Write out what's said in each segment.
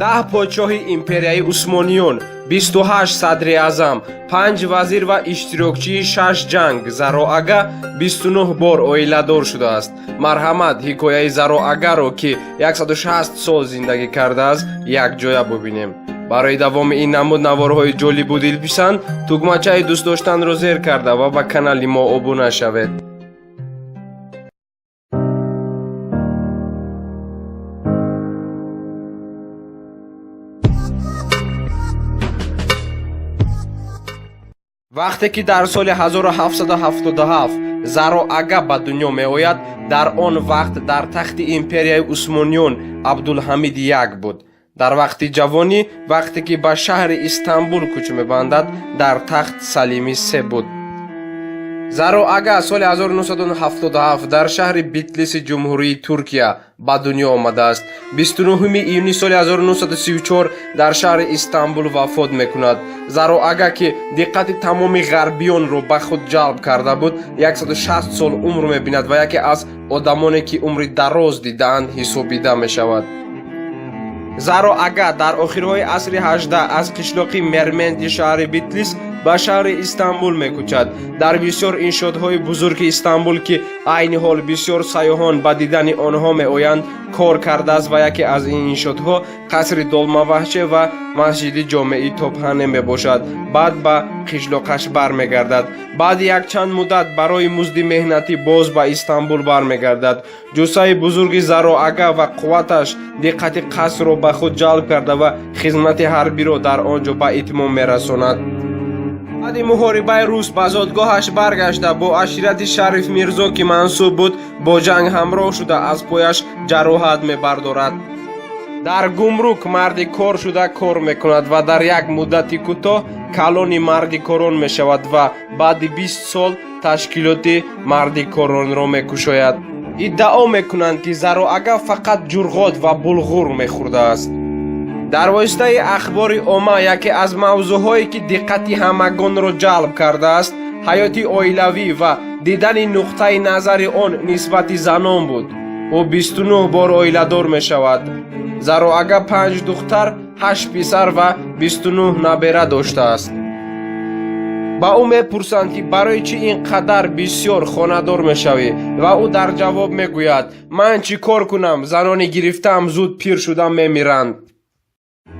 10 подшоҳи империяи Усмониён, 28 садри аъзам, панҷ вазир ва иштирокчии шаш ҷанг Зароага 29 бор оиладор шудааст. Марҳамат, ҳикояи Зароагаро, ки 160 сол зиндагӣ кардааст, якҷоя бубинем. Барои давоми ин намуд наворҳои ҷолибу дилписанд тугмачаи дӯст доштанро зер карда ва ба канали мо обуна шавед. Вақте ки дар соли 1777 Зароага ба дунё меояд, дар он вақт дар тахти империяи Усмониён Абдулҳамид як буд. Дар вақти ҷавонӣ, вақте ки ба шаҳри Истанбул кӯч мебандад, дар тахт Салими се буд. Зароага соли 1977 дар шаҳри Битлиси Ҷумҳурии Туркия ба дунё омадааст. 29 июни соли 1934 дар шаҳри Истанбул вафот мекунад. Зароага, ки диққати тамоми ғарбиёнро ба худ ҷалб карда буд, 160 сол умр мебинад ва яке аз одамоне, ки умри дароз дидаанд, ҳисобида мешавад. Зароага дар охирҳои асри 18 аз қишлоқи Мерменти шаҳри Битлис ба шаҳри Истанбул мекӯчад. Дар бисёр иншоотҳои бузурги Истанбул, ки айни ҳол бисёр сайёҳон ба дидани онҳо меоянд, кор кардааст ва яке аз ин иншоотҳо қасри Долмабаҳче ва масҷиди ҷомеи Топҳане мебошад. Баъд ба қишлоқаш бармегардад. Баъди якчанд муддат барои музди меҳнатӣ боз ба Истанбул бармегардад. Ҷуссаи бузурги Зароага ва қувваташ диққати қасрро ба худ ҷалб карда ва хизмати ҳарбиро дар он ҷо ба итмом мерасонад. Баъди муҳорибаи рус ба зодгоҳаш баргашта, бо аширати Шариф Мирзо, ки мансуб буд, бо ҷанг ҳамроҳ шуда, аз пояш ҷароҳат мебардорад. Дар гумрук марди кор шуда кор мекунад ва дар як муддати кӯтоҳ калони мардикорон мешавад ва баъди 20 сол ташкилоти мардикоронро мекушояд. Иддао мекунанд, ки Зароага фақат ҷурғот ва булғур мехӯрдааст. Дар воситаи ахбори омма яке аз мавзӯъҳое, ки диққати ҳамагонро ҷалб кардааст, ҳаёти оилавӣ ва дидани нуқтаи назари он нисбати занон буд. Ӯ 29 бор оиладор мешавад. Зароага панҷ духтар, ҳашт писар ва 29 набера доштааст. Ба ӯ мепурсанд, ки барои чӣ ин қадар бисёр хонадор мешавӣ, ва ӯ дар ҷавоб мегӯяд: «Ман чӣ кор кунам, занони гирифтаам зуд пир шуда мемиранд».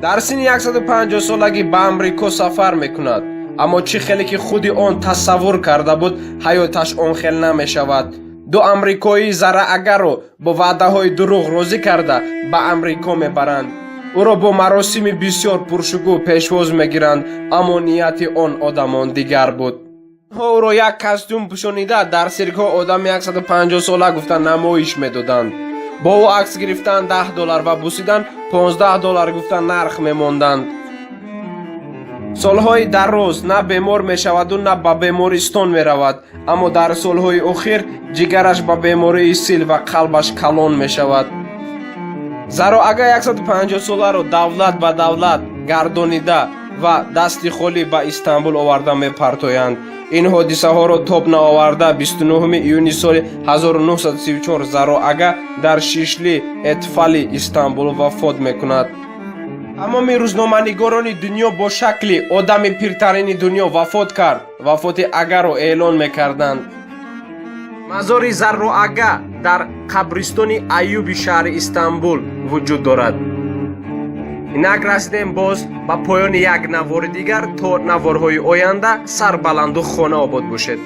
Дар синни 150 солагӣ ба Амрико сафар мекунад, аммо чӣ хеле ки худи он тасаввур карда буд, ҳаёташ он хел намешавад. Ду амрикоӣ Зараагаро бо ваъдаҳои дурӯғ розӣ карда, ба Амрико мебаранд. Ӯро бо маросими бисёр пуршукӯҳ пешвоз мегиранд, аммо нияти он одамон дигар буд. Онҳо ӯро як костюм пӯшонида, дар сиркҳо одами 150 сола гуфта намоиш медоданд. Бо ӯ акс гирифтан 10 доллар ва бусидан 15 доллар гуфта нарх мемонданд. Солҳои дароз на бемор мешаваду на ба бемористон меравад, аммо дар солҳои охир ҷигараш ба бемории сил ва қалбаш калон мешавад. Зароага 150 соларо давлат ба давлат гардонида ва дасти холӣ ба Истанбул оварда мепартоянд. Ин ҳодисаҳоро тоб наоварда, 29 июни соли 1934 Зароага дар Шишли Этфали Истанбул вафот мекунад. Тамоми рӯзноманигорони дунё бо шакли «одами пиртарини дунё вафот кард» вафоти Агаро эълон мекарданд. Мазори Зарроага дар қабристони Аюби шаҳри Истанбул вуҷуд дорад. Инак, расидем боз ба поёни як навори дигар. То наворҳои оянда сарбаланду хона обод бошед.